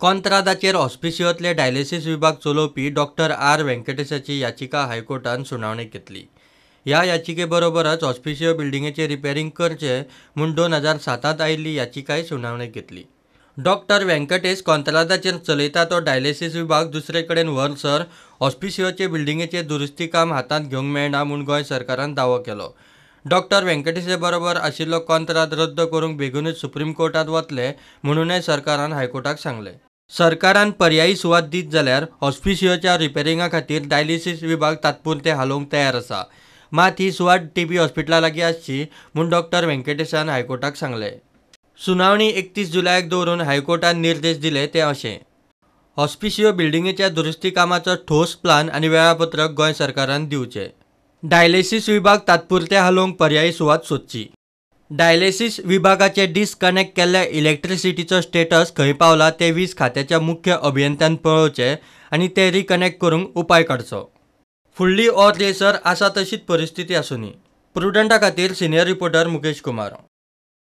कॉन्त्रादाचेर ऑस्पिसियोंतले dialysis विभाग चलोवपी doctor R वेंकटेशाची याचिका हायकोर्टान सुनावणेक घेतली. ह्या याचिके बरोबरच ऑस्पिसियो बिल्डिंगेचें रिपेरींग करचें म्हूण 2007 आयिल्ली याचिकाय सुनावणेक घेतली. डॉक्टर वेंकटेश कॉन्त्रादाचेर चलयता तो डायलिसीस विभाग दुसरे कडेन व्हरसर ऑस्पिसियोचे बिल्डिंगेचें दुरुस्ती काम हातांत घेवंक मेळना म्हूण गोंय सरकारान दावो केलो. डॉक्टर वेंकटेशा बरोबर आशिल्लो कॉन्त्राद रद्द करूंक बेगीनूच सुप्रीम कोर्टांत वतले म्हणूनय सरकारान हायकोर्टाक सांगलें. सरकारान पर्यायी सुवात दीत जाल्यार ऑस्पिसियोच्या रिपेरिंगा खातीर डायलिसीस विभाग तात्पुरते हालोवंक तयार आसा, मात ही सुवात टीबी हॉस्पिटला लागीं आसची म्हूण डॉक्टर वेंकटेशान हायकोर्टाक सांगलें. सुनावणी 31 जुलयाक दवरून हायकोर्टान निर्देश दिले ते अशें: ऑस्पिसियो बिल्डिंगेच्या दुरुस्ती कामाचो ठोस प्लान आनी वेळापत्रक गोंय सरकारान दिवचें. डायलिसीस विभाग तात्पुरते हालोवंक पर्यायी सुवात सोदची. डायलिसीस विभागाचे डिसकनेक्ट केल्ल्या इलेक्ट्रिसिटीचो स्टेटस खंय पावला तें वीज खात्याच्या मुख्य अभियंत्यान पळोवचें आनी तें रिकनेक्ट करूंक उपाय काडचो. फुडली ऑर दिसर आसा तशीच परिस्थिती आसुनी. प्रुडंटा खातीर सिनियर रिपोर्टर मुकेश कुमार.